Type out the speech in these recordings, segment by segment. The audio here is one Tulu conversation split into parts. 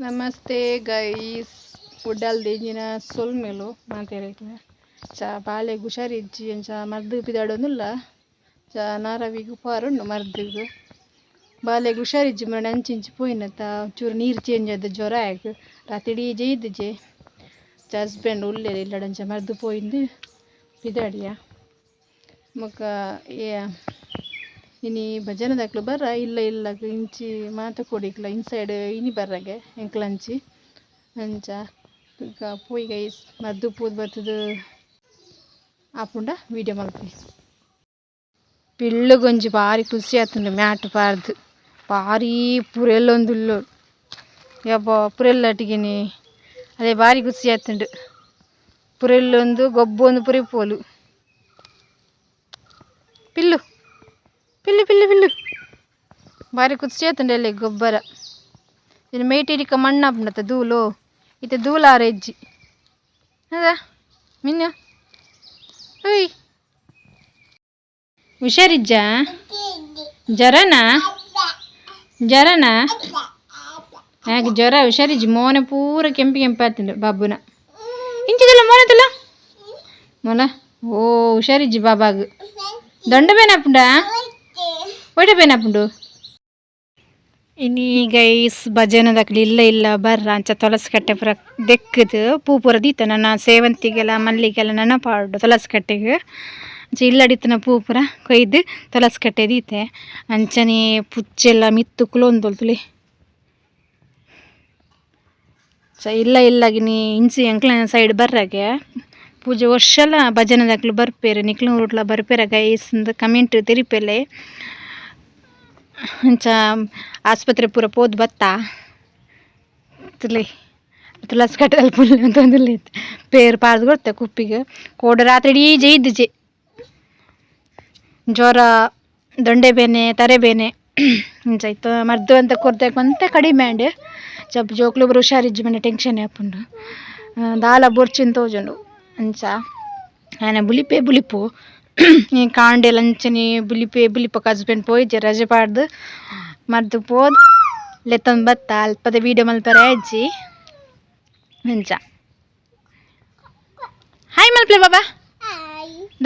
ನಮಸ್ತೆ ಗೈಸ್, ಉಡಲ್ದಿಂಜಿನ ಸೊಲ್ಮೆಲು ಮಾತೆರೆಗ್ಲ. ಚ ಬಾಲೆಗ್ ಹುಷಾರಿಜ್ಜಿ ಅಂಚ ಮರ್ದ್ ಪಿದಾಡೊಂದುಲ್ಲ. ಚ ನಾರವಿಗ್ ಉಪಾರುಂಡು ಮರ್ದ್ಗ್. ಬಾಲೆಗ್ ಹುಷಾರಿಜ್ಜಿ ಮರಣ ಅಂಚಿಂಚಿ ಪೋಯಿನತ ಚೂರು ನೀರು ಚೇಂಜ್ ಆದ್ ಜ್ವರ ಆಗ್ ರಾತ್ರಿ ಇಡೀ ಜೈದಿಜೆ. ಚ ಹಸ್ಬೆಂಡ್ ಉಲ್ಲೆರ್ ಇಲ್ಲಡಂಚ ಮರ್ದ್ ಪೋಯಿಂದು ಪಿದಾಡಿಯ. ಬೊಕ ಇನಿ ಭಜನೆದಕ್ಲು ಬರ್ರ ಇಲ್ಲ ಇಲ್ಲಗ್ ಇಂಚಿ ಮಾತ ಕೊಡಿಕ್ಲ ಇನ್ಸೈಡ್ ಇನಿ ಬರ್ರಗೆ ಎಂಕ್ಲಂಚಿ ಅಂಚ ಬೊಕ ಪೋಯಿ ಗೈಸ್ ಮರ್ದ್ ಪೋದು ಬತ್ತುದು ಆಪುಂಡ ವೀಡಿಯೋ ಮಲ್ಪಿ. ಪಿಳ್ಳುಗೊಂಜಿ ಬಾರಿ ಖುಷಿ ಆತುಂಡು ಮ್ಯಾಟ್ ಪಾರ್ದ್ ಬಾರಿ ಪುರೆಲೊಂದುಲ್ಲೊ ಯಬ್ಬಾ ಪುರೆಲ್ಲಟಿಗೆನೆ ಅದೇ ಬಾರಿ ಖುಷಿ ಆತುಂಡು ಪುರೆಲ್ಲೊಂದು ಗೊಬ್ಬೊಂದು ಪುರಿಪೋಲು. ಪಿಲ್ಲು ಪಿಲ್ಲು ಪಿಲ್ಲು ಪಿಲ್ಲು ಬಾರಿ ಖುಷಿ ಆತುಂಡು ಅಲ್ಲೇ ಗೊಬ್ಬರ. ಇನ್ನು ಮೇಟಿಡಿಕ ಮಣ್ಣಾಪುಂಡತ್ತ ದೂಲು ಇತ್ತೆ ದೂಲಾರ ಇಜ್ಜಿ ಅದ ಮಿನ್ನ. ಓಯ್ ಹುಷಾರಿಜ್ಜಾ? ಜ್ವರನಾ? ಜ್ವರನಾ? ಯಾಕೆ ಜ್ವರ? ಹುಷಾರಿಜ್ಜಿ, ಮೋನೆ ಪೂರ ಕೆಂಪು ಕೆಂಪು ಆತುಂಡು ಬಾಬುನ. ಇಂಚಿದಲ್ಲ ಮೋನೆ ತುಲ್ಲ ಮೋನ. ಓ ಹುಷಾರಿಜ್ಜಿ ಬಾಬಾಗ್. ದೊಂಡ ಬೇನಾಪುಂಡ? ಒಯ್ಟ ಬೇನಾಪುಂಡು? ಇನಿ ಗೈಸ್ ಭಜನೆದಕ್ಲು ಇಲ್ಲ ಇಲ್ಲ ಬರ್ರ ಅಂಚ ತುಳಸಿ ಕಟ್ಟೆ ಪೂರ ದೆಕ್ಕುದು ಪೂ ಪೂರ ದೀತ. ನನ ಸೇವಂತಿಗೆಲ ಮಲ್ಲಿಗೆಲ ನನ ಪಾಡು ತುಳಸಿ ಕಟ್ಟೆಗ್. ಅಂಚ ಇಲ್ಲಡಿತ್ತಿನ ಪೂ ಪೂರ ಕೊಯ್ದು ತುಳಸಿ ಕಟ್ಟೆ ದೀತೆ. ಅಂಚನೆ ಪುಚ್ಚೆಲ್ಲ ಮಿತ್ತು ಕುಲೊಂದುಲ್ಲು ತುಲೆ. ಚ ಇಲ್ಲ ಇಲ್ಲಗಿನಿ ಇಂಚಿ ಎಂಕ್ಲೆನ ಸೈಡ್ ಬರ್ರಗೆ ಪೂಜೆ ವರ್ಷಲ ಭಜನೆದಕ್ಲು ಬರ್ಪೆರ್. ನಿಕ್ಲು ಊರುಡ್ಲ ಬರ್ಪೆರ ಗೈಸ್ ಇಂದ್ ಕಮೆಂಟ್ ತೆರಿಪೆಲೆ. ಅಂಚ ಆಸ್ಪತ್ರೆ ಪೂರ ಪೋದು ಬತ್ತ ತುಲೆ ತುಳಸಿ ಕಟ್ಟೆದಲ್ಪ ಅಂತಂದುಲ್ಲೆ ಪೇರ್ ಪಾಡ್ದು ಕೊರ್ತೆ ಕುಪ್ಪಿಗ್. ಕೋಡೆ ರಾತ್ರಿ ಇಡೀ ಜೈದಿಜೆ. ಜ್ವರ, ದೊಂಡೆ ಬೇನೆ, ತರೆ ಬೇನೆ ಇಂಚ ಇತ್ತೆ ಮರ್ದ್ ಅಂತ ಕೊರ್ದೆಗ್ ಒಂತೆ ಕಡಿಮೆ ಆಂಡ್. ಜಪ್ ಜೋಕ್ಲು ಪೂರ ಹುಷಾರಿಜ್ಜಿ ಮನೆ ಟೆನ್ಷನ್ ಆಪುಂಡು. ದಾಲ ಬೊರ್ಚಿನ್ ತೋಜುಂಡು. ಅಂಚ ಆಯನ ಬುಲಿಪೇ ಬುಲಿಪು. ಈ ಕಾಂಡೆಲ ಅಂಚನೆ ಬುಲಿಪೇ ಬುಲಿಪಕ ಹಸ್ಬೆಂಡ್ ಪೋಯಿಜೆ ರಜೆ ಪಾಡ್ದು ಮರ್ದ್ ಪೋದು ಲೆತ್ತೊಂದು ಬತ್ತ. ಅಲ್ಪದ ವೀಡಿಯೋ ಮಲ್ಪರೆ ಆಯಿಜಿ. ಅಂಚ ಹಾಯ್ ಮಲ್ಪಲೆ ಬಾಬಾ.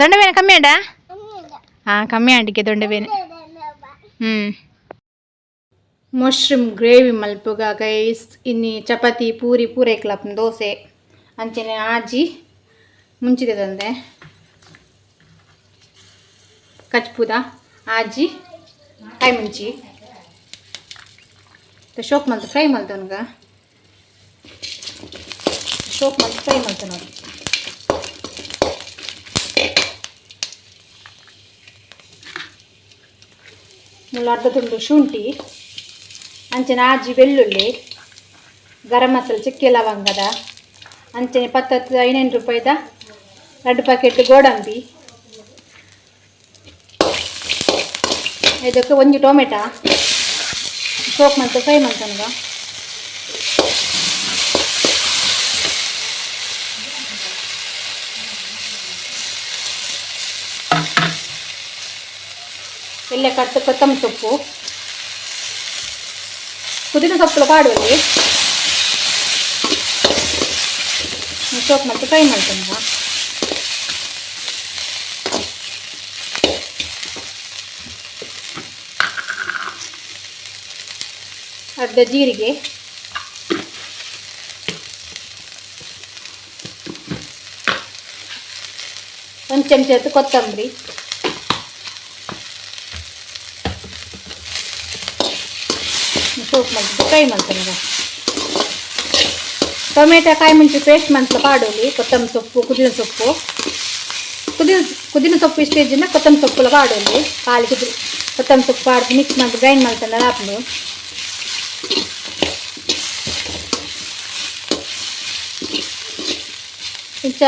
ದೊಂಡೆ ಬೇನೆ ಕಮ್ಮಿ ಆಂಡಾ? ಹಾಂ ಕಮ್ಮಿ ಆಂಡಿಗೆ ದೊಂಡೆ ಬೇನೆ. ಮಶ್ರೂಮ್ ಗ್ರೇವಿ ಮಲ್ಪುಗ ಗೈಸ್. ಇನಿ ಚಪಾತಿ ಪೂರಿ ಪೂರೈಕ್ಲಪ್ಪ ದೋಸೆ ಅಂಚನೆ ಆಜಿ ಮುಂಚಿದೆ ತಂದೆ ಕಚ್ಪುದ ಆಜಿ ಕಾಯಿ ಮುಂಚಿ ಶೋಕ್ ಮಲ್ತ ಫ್ರೈ ಮಲ್ತನಗ ಶೋಕ್ ಮಲ್ತ ಫ್ರೈ ಮಲ್ತ ನೋಡಿ. ಮುಳ್ಳು ಅರ್ಧ ತುಂಡು ಶುಂಠಿ ಅಂಚನೆ ಆಜಿ ಬೆಳ್ಳುಳ್ಳಿ ಗರಂ ಮಸಾಲೆ ಚಕ್ಕೆ ಲವಂಗದ ಅಂಚನೆ ಪತ್ತತ್ತು ಐನೈದು ರೂಪಾಯಿದ 2 ಪ್ಯಾಕೆಟ್ ಗೋಡಂಬಿ ಇದಕ್ಕೆ ಒಂಜಿ ಟೊಮೆಟೊ ಸೋಕ್ ಮಲ್ತ ಫ್ರೈ ಮಲ್ತನಗ. ಎಲ್ಲ ಕಟ್ಟು ಕೊತ್ತಂಬರಿ ಸೊಪ್ಪು ಪುದೀನ ಸೊಪ್ಪು ಪಾಡುವಲ್ಲಿ ಸೋಪ್ ಮತ್ತು ಫ್ರೈ ಮಾಡ್ತಾನಗ. ಅರ್ಧ ಜೀರಿಗೆ ಒಂದು ಚಮಚ ಕೊತ್ತಂಬರಿ ಸೋಪ್ ಮಲ್ತು ಫ್ರೈ ಮಲ್ತನಗ. ಟೊಮೆಟೊ ಕಾಯಿ ಮುಂಚೆ ಪೇಸ್ಟ್ ಮಲ್ತ ಪಾಡೋಲಿ. ಕೊತ್ತಂಬರಿ ಸೊಪ್ಪು ಪುದೀನ ಸೊಪ್ಪು ಪುದೀನ ಪುದೀನ ಸೊಪ್ಪು ಇಷ್ಟ ಕೊತ್ತಂಬರಿ ಸೊಪ್ಪುಲ ಪಾಡೋಲಿ. ಖಾಲಿ ಕುದಿ ಕೊತ್ತಂಬರಿ ಸೊಪ್ಪು ಪಾಡ್ದು ಮಿಕ್ಸ್ ಮಲ್ತು ಗ್ರೈಂಡ್ ಮಲ್ತಂಡ ಆಪುಂಡು. ಇಂಚ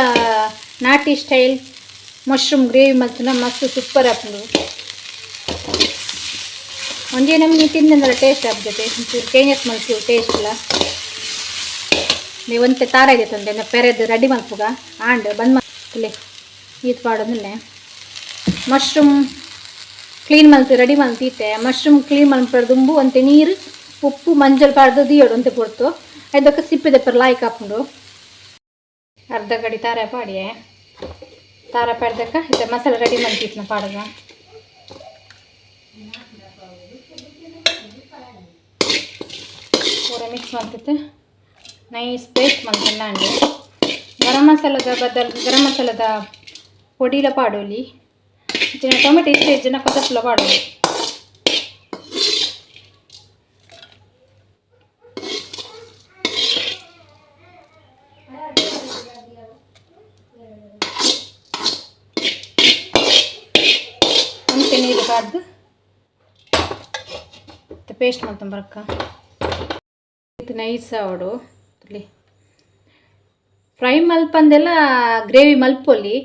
ನಾಟಿ style mushroom gravy ಮಲ್ತುಂಡ ಮಸ್ತ್ ಸೂಪರ್ ಆಪುಂಡು. ಒಂಜೇ ನಮೂನಿ ತಿಂದಂದಲ ಟೇಸ್ಟ್ ಆಪುಜತೆ. ಒಂಚೂರು ಚೇಂಜಸ್ ಮಲ್ಪು ಟೇಸ್ಟ್ಲ. ನೀವು ಒಂತೆ ತಾರ ಇದೆ ತಂದೆ ಪೆರೆದು ರೆಡಿ ಮಲ್ಪುಗ ಆಂಡ್ ಬಂದ್ ಮಲ್ಪುಲೆ. ಈತ್ ಪಾಡೊಂದುಲ್ಲೆ ಮಶ್ರೂಮ್ ಕ್ಲೀನ್ ಮಲ್ತು ರೆಡಿ ಮಲ್ತಿತ್ತೆ. ಮಶ್ರೂಮ್ ಕ್ಲೀನ್ ಮಲ್ಪೆಡ್ ದುಂಬು ಒಂತೆ ನೀರು ಉಪ್ಪು ಮಂಜಲ್ ಪಾಡ್ದು ದೀಯೊಡು ಒಂತೆ ಪೊರ್ತು. ಐದಕ್ಕ ಸಿಪ್ಪಿದ ಪರ್ ಲಾಯ್ಕ್ ಆಪುಂಡು. ಅರ್ಧ ಗಡಿ ತಾರ ಪಾಡಿಯೆ. ತಾರ ಪಾಡ್ದಕ್ಕ ಇತ್ತೆ ಮಸಾಲೆ ರೆಡಿ ಮಲ್ತಿತ್ನ ಪಾಡಗ. ಪೂರ ಮಿಕ್ಸ್ ಮಲ್ತಿತ್ತು ನೈಸ್ ಪೇಸ್ಟ್ ಮಲ್ತಂಡ. ಗರಂ ಮಸಾಲದ ಬದಲ್ ಗರಂ ಮಸಾಲದ ಪೊಡಿಲ ಪಾಡೋಲಿ. ಇಂಚಿನ ಟೊಮೆಟೊ ಇಷ್ಟ ಜನ ಕೊತ್ತಂಬರಿ ಪಾಡೋಲಿ. ಒಂತೆ ನೀರು ಪಾಡ್ದು ಪೇಸ್ಟ್ ಮಲ್ತೊಂಬರಕ್ಕ. ಇದು ನೈಸ್ ಆವಡು. ತುಲಿ ಫ್ರೈ ಮಲ್ಪಂದೆಲ್ಲ ಗ್ರೇವಿ ಮಲ್ಪೊಲಿ.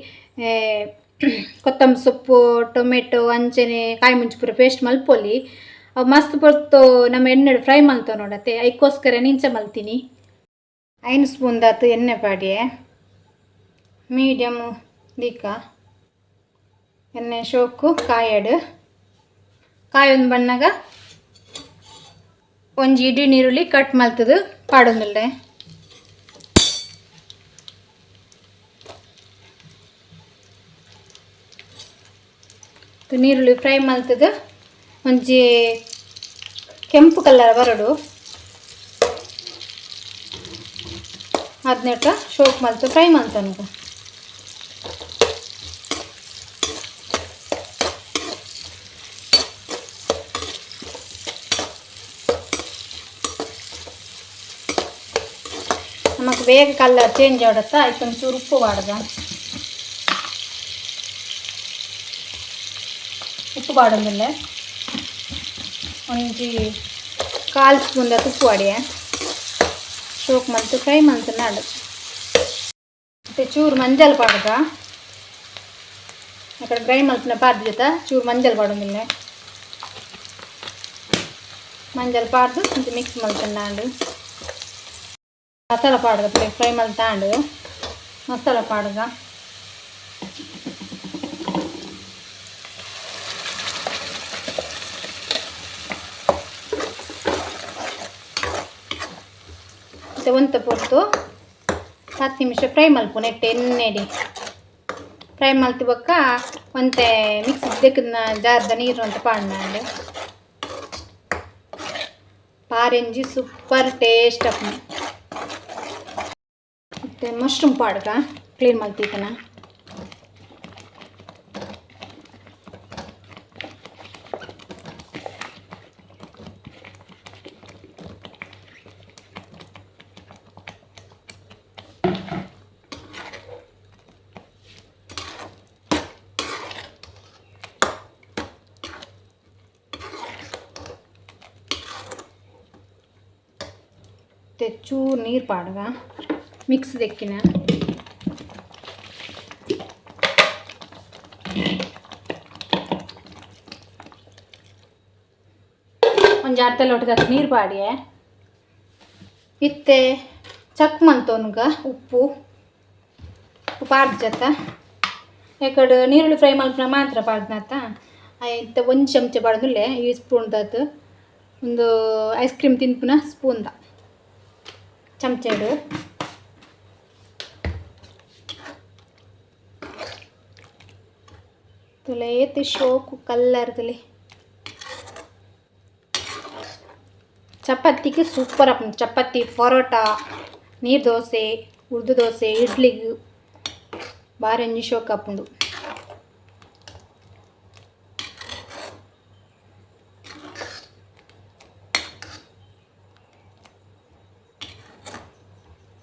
ಕೊತ್ತಂಬರಿ ಸೊಪ್ಪು, ಟೊಮೆಟೊ, ಅಂಚನೆ ಕಾಯಿ ಮುಂಚಿ ಪೂರ ಪೇಸ್ಟ್ ಮಲ್ಪೊಲಿ. ಅವು ಮಸ್ತ್ ಪೊರ್ತು ನಮ್ಮ ಎಣ್ಣೆ ಫ್ರೈ ಮಲ್ತೊ ನೋಡತ್ತೆ, ಐಕ್ಕೋಸ್ಕರ ನಿಂಚ ಮಲ್ತೀನಿ. 5 ಸ್ಪೂನ್ ದಾತು ಎಣ್ಣೆ ಪಾಡಿಯೆ. ಮೀಡಿಯಮ್ ದೀಕ. ಎಣ್ಣೆ ಶೋಕು ಕಾಯಡು. ಕಾಯೊಂದು ಬಣ್ಣಗ ಒಂಜಿ ಇಡೀ ನೀರುಳ್ಳಿ ಕಟ್ ಮಲ್ತದು ಪಾಡೊಂದುಲ್ಲೆ. ನೀರುಳ್ಳಿ ಫ್ರೈ ಮಲ್ತದು ಒಂಜಿ ಕೆಂಪು ಕಲರ್ ಬರಡು. ಅದ್ನೆಟ್ಟ ಶೋಕ್ ಮಲ್ತು ಫ್ರೈ ಮಲ್ತನಗ. ನಮಕ್ ಬೇಗ ಕಲರ್ ಚೇಂಜ್ ಆಡತ್ತಾ, ಐಕ್ ಒಂಚೂರು ಉಪ್ಪು ಪಾಡ್ದ. ಉಪ್ಪು ಪಾಡೊಂದುಲ್ಲೆ. ಒಂಜಿ ಕಾಲು ಸ್ಪೂನ್ ಉಪ್ಪು ಪಾಡಿಯೆ. ಶೋಕ್ ಮಲ್ತು ಫ್ರೈ ಮಲ್ತು ನಾಡು. ಮತ್ತು ಚೂರು ಮಂಜಲ್ ಪಾಡ್ದ. ಅಕಡೆ ಫ್ರೈ ಮಲ್ಪುನ ಪಾಡ್ದು ಜೊತೆ ಚೂರು ಮಂಜಲ್ ಪಾಡೊಂದುಲ್ಲೆ. ಮಂಜಲ್ ಪಾಡ್ದು ಒಂಚೂರು ಮಿಕ್ಸ್ ಮಲ್ತುಂಡಾಂಡು. ಮಸಾಲ ಪಾಡ್ದ. ಫ್ರೈ ಮಲ್ತಾಂಡು ಮಸಾಲ ಪಾಡ್ದ. ಮತ್ತು ಒಂತ ಪೊರ್ತು 10 ನಿಮಿಷ ಫ್ರೈ ಮಲ್ಪು ನೆಟ್ ಎಣ್ಣೆಡಿ ಫ್ರೈ ಮಲ್ತಿ ಬೊಕ್ಕ ಒಂತೆ ಮಿಕ್ಸ್ ದೆಕ್ಕುನ ಜಾರ್ದ ನೀರು ಅಂತ ಪಾಡ್ನಾಂಡ್. ಪಾರೆಂಜಿ ಸೂಪರ್ ಟೇಸ್ಟ್ ಆಪುಂಡು. ಮತ್ತು ಮಶ್ರೂಮ್ ಪಾಡ್ಗ, ಕ್ಲೀನ್ ಮಲ್ತಿತ್ತನ. ಮತ್ತು ಚೂರು ನೀರು ಪಾಡ್ಗ, ಮಿಕ್ಸ್ ದೆಕ್ಕಿನ. ಒಂಜಿ ಅರ್ಧ ಲೋಟದ ನೀರು ಪಾಡಿಯೆ. ಇತ್ತೆ ಚಕ್ ಮಲ್ತೊನ್ಗ. ಉಪ್ಪು ಉಪ್ಪು ಪಾಡ್ಜತ್ತ. ಎಕಡೆ ನೀರುಳ್ಳಿ ಫ್ರೈ ಮಲ್ಪುನ ಮಾತ್ರ ಪಾಡ್ದನತ್ತ. ಇತ್ತೆ ಒಂಜಿ ಚಮಚ ಪಾಡೊಂದುಲ್ಲೆ. ಈ ಸ್ಪೂನ್ ದಾತ್, ಒಂದು ಐಸ್ ಕ್ರೀಮ್ ತಿನ್ಪುನ ಸ್ಪೂನ್ದ ಚಮಚಡು. ತೂಲೆ ಏತ್ ಶೋಕು ಕಲ್ಲರ್ ತೂಲೆ. ಚಪಾತಿಗೆ ಸೂಪರ್ ಆಪುಂಡು. ಚಪಾತಿ, ಪರೋಟ, ನೀರು ದೋಸೆ, ಉರ್ದು ದೋಸೆ, ಇಡ್ಲಿಗ್ ಬಾರಿ ಒಂಜಿ ಶೋಕು ಆಪುಂಡು.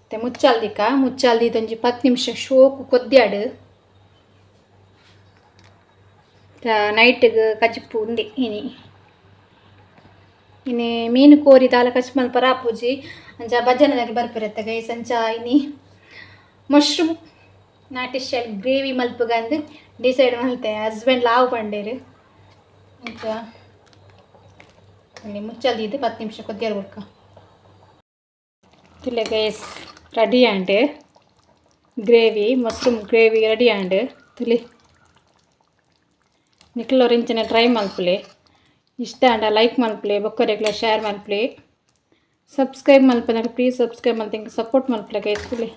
ಇತ್ತೆ ಮುಚ್ಚಾಲ್ದಿಕ್ಕ. ಮುಚ್ಚಾಲ್ದಿ ಒಂಜಿ 10 ನಿಮಿಷ ಶೋಕು ಕೊದ್ಯಾಡು. ನೈಟ್ಗ್ ಕಜಿಪು ಉಂದೆ ಇನಿ. ಇನಿ ಮೀನು ಕೋರಿ ದಾಲ ಕಜಿಪು ಮಲ್ಪರ ಆಪುಜಿ. ಅಂಚ ಭಜನೆದಕ್ಲು ಬರ್ಪೆರತ್ತ ಗೈಸ್. ಅಂಚ ಇನಿ ಮಶ್ರೂಮ್ ನಾಟಿ ಸ್ಟೈಲ್ ಗ್ರೇವಿ ಮಲ್ಪುಗಂದ್ ಡಿಸೈಡ್ ಮಲ್ತೆ. ಹಸ್ಬೆಂಡ್ ಲಾವ್ ಪಂಡೇರು. ಅಂಚ ಇಲ್ಲಿ ಮುಚ್ಚಲ್ದಿದ್ದು 10 ನಿಮಿಷ ಕೊದ್ದಿಯರ್ ಬೊಕ್ಕ. ತೂಲೆ ಗೈಸ್, ರೆಡಿ ಆಂಡ್. ಗ್ರೇವಿ, ಮಶ್ರೂಮ್ ಗ್ರೇವಿ ರೆಡಿ ಆಂಡ್. ತೂಲೆ, ನಿಕ್ಲ್ ಇಂಚನೆ ಟ್ರೈ ಮಲ್ಪುಲೆ. ಇಷ್ಟ ಆಂಡ ಲೈಕ್ ಮಲ್ಪುಲೆ, ಬೊಕ್ಕರೆಗ್ಲ ಶೇರ್ ಮಲ್ಪುಲೆ. ಸಬ್ಸ್ಕ್ರೈಬ್ ಮಲ್ಪನಾಗ ಪ್ಲೀಸ್ ಸಬ್ಸ್ಕ್ರೈಬ್ ಮಲ್ತೆ ಇಂಕ ಸಪೋರ್ಟ್ ಮಲ್ಪಲೆ ಗೈಸ್ ತೂಲೆ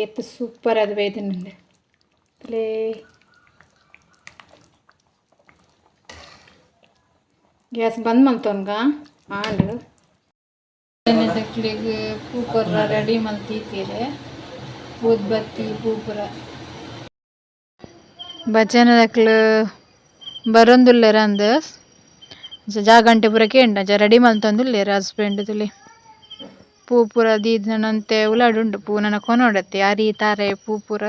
ಏತ್ ಸೂಪರ್ ಅದು ಬೈದಿನಂದೆ ತೂಲೆ. ಗ್ಯಾಸ್ ಬಂದ್ ಮಲ್ತೊನ್ಗ ಆಂಡ್ ತಕ್ಲೆಗ್ ಪೂ ಕೊರ್ರ ರೆಡಿ ಮಲ್ತೀತೀರೆ ಊದ್ಬತ್ತಿ ಪೂ ಪೂರ. ಭಜನೆದಕ್ಲು ಬರೊಂದುಲ್ಲೆರ್ ಅಂದ್ ಜಾಗಂಟೆ ಪೂರ ಕೇಂಡ ಅಂಚ ರೆಡಿ ಮಲ್ತೊಂದುಲ್ಲೆರ್ ಹಸ್ಬೆಂಡ್ ತೂಲೆ. ಪೂ ಪೂರ ದೀದ್ ಒಂತೆ ಉಲಡುಂಡು ಪೂ ನನ ಕೊನೊಡತ್ತೆ ಅರಿ ತಾರೆ ಪೂ ಪೂರ.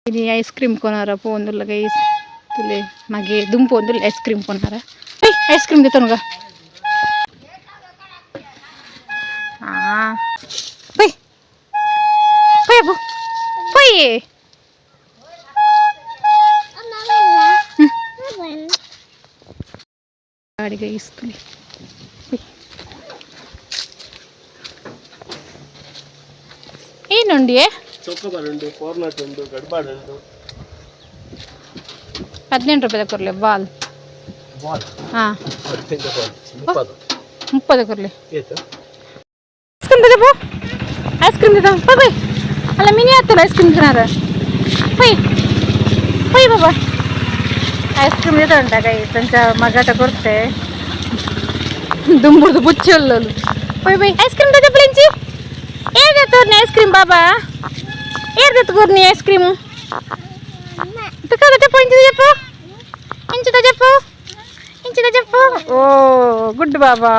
ಇನಿ ಐಸ್ ಕ್ರೀಮ್ ಕೊನಾರ ಪೋವೊಂದುಲ್ಲ ಗೈಸ್. ತೂಲೆ ಮಗೆ ದುಂಪು ಪೋವೊಂದುಲ್ಲೆ ಐಸ್ ಕ್ರೀಮ್ ಕೊನಾರ. ಐಸ್ ಕ್ರೀಮ್ ದೆತೊನುಗ. ಪೈ ಪೈ ಅಪ್ಪು ಪೈ. ಗಾಡಿ ಗೈಸ್ ತೂಲೆ. ಏನುಂಡಿಯೇ? ಚೊಕೊಬಾರ್ ಉಂಡು, ಕೋರ್ನಟ್ ಉಂಡು, ಗಡ್ಬಾಡ್ ಉಂಡು. 18 ರೂಪಾಯಿದ ಕೊರ್ಲೆ ಬಾಲ್. ಬಾಲ್? ಹಾಂ. 15 ಬಾಲ್ 30. 30 ಕೊರ್ಲೆ. ಏತು? ಐಸ್ ಕ್ರೀಮ್ ತಗೋ, ಐಸ್ ಕ್ರೀಮ್ ತಗೋ. ಪೈ ಪೈ ಅಲ್ಲ ಮಿನಿ ಆತಲ್ಲ ಐಸ್ ಕ್ರೀಮ್ ತಿನ್ನಾರ. ಪೈ ಪೈ ಬಾಬಾ ಐಸ್ ಕ್ರೀಮ್ ಉಂಟ ಕೈ ತಂಚ ಮಗಟ ಕೊರ್ತೆ ದುಂಬುರ್ದು ಬುಚ್ಚಲ್ಲಲು. ಪೈ ಪೈ ಐಸ್ ಕ್ರೀಮ್ ತಗೋ ಪ್ಲಿಂಚಿ. ಏರ್ ತೋರ್ನಿ ಐಸ್ ಕ್ರೀಮ್ ಬಾಬಾ? ಏರ್ ತೋರ್ನಿ ಐಸ್ ಕ್ರೀಮ್? ತುಕ್ಕ చెప్పు, ఇంచు చెప్పు, ఇంచుతో చెప్పు, ఇంచుతో చెప్పు. ఓ గుడ్ బాబా.